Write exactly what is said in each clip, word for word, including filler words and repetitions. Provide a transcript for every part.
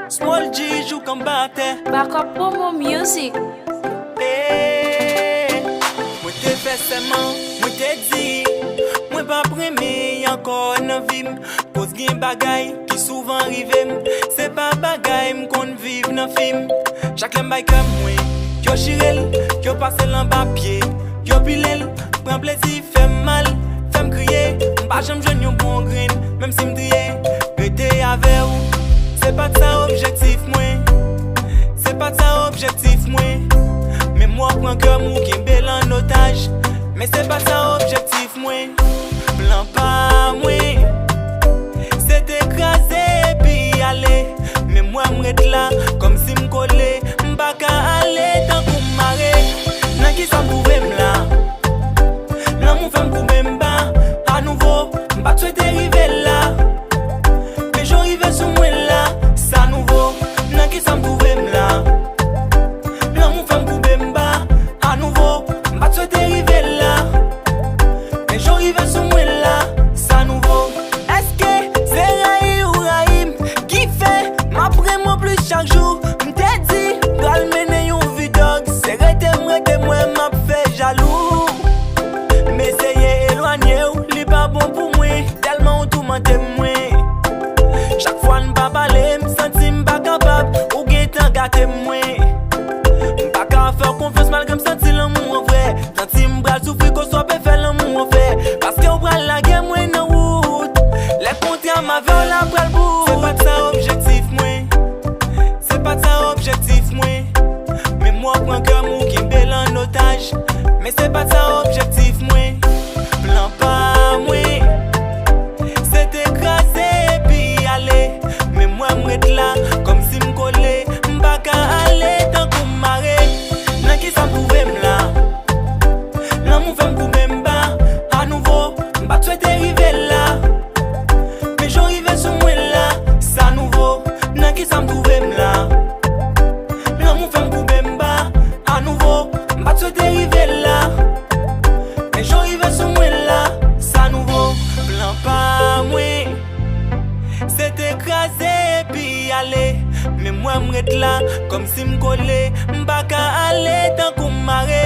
Small G jouk anba tè. Backup Promo Music. Hey, mwen te fè sèman, mwen te di, mwen p ap renmen ankò nan vi m. Koz gen bagay ki souvan rive m, se pa bagay m konn viv nan fim. Chak lè m bay kè mwen, yo chire l, yo pase l anba pye, yo pile l, pran plezi, fè m mal, fè m kriye. M pa janm jwenn yon bon grenn, menm si m triye. Rete avè w, se pa t sa objektif mwen. Se pa t sa objektif mwen. Memwa w pran kè m, ou kenbe l an otaj. Men se pa t sa objektif mwen. Plan pa mwen, se te kraze epi ale. Memwa m ret la, kòmsi m kole. M pa ka ale tankou m mare. Nan kisa m twouve m la? Lanmou fè m koube m ba. Anouvo, m pa t swete rive la. Men jan w rive sou mwen la, sa nouvo. Nan kisa m twouve m la? Lanmou fè m koube m ba. Anouvo, m pa t swete rive la. Men jan w rive sou mwen la, sa nouvo. Èske se rayi ou rayi m ki fè m ap renmen w plis chak jou? M te di m pral mennen yon vi dòg. Se rete m rete m wè m ap fè jalou. M eseye elwanye w, li pa bon pou mwen. Tèlman ou toumante mwen. Chak fwa n pa pale, m santi m pa kapab. Ou gentan gate mwen. M pa ka fè w konfyans malgre m santi lanmou an vrè. Santi m pral soufri, kòm si w ap fè lanmou an fè. Paske w pral lage mwen nan wout. Lè kontra m avè w la pral bout. Se pa t sa objektif mwen. Se pa t sa objektif mwen. Memwa w pran kè m, ou kenbe l an otaj. Men se pa t sa objektif mwen. Plan pa mwen, se te kraze epi ale. Memwa m ret la, kòmsi m kole. M pa ka ale tankou m mare. Nan kisa m twouve m la? Lanmou fè m koube m ba. Anouvo, m pa t swete rive la. Men jan w rive sou mwen la, sa nouvo. Nan kisa m twouve m la? Lanmou fè m koube m ba. Anouvo, m pa t swete rive la. Men jan w rive sou mwen la, sa nouvo. Plan pa mwen, se te kraze epi ale. Memwa m ret la, kòmsi m kole. M pa ka ale tankou m mare.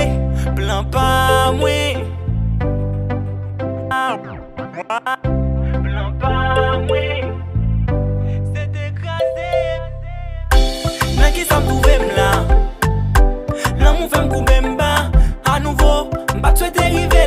Plan pa mwen. Plan pa mwen, se te kraze. Nan kisa m twouve m la? Lanmou fè m koube m ba. Anouvo, m pa t swete rive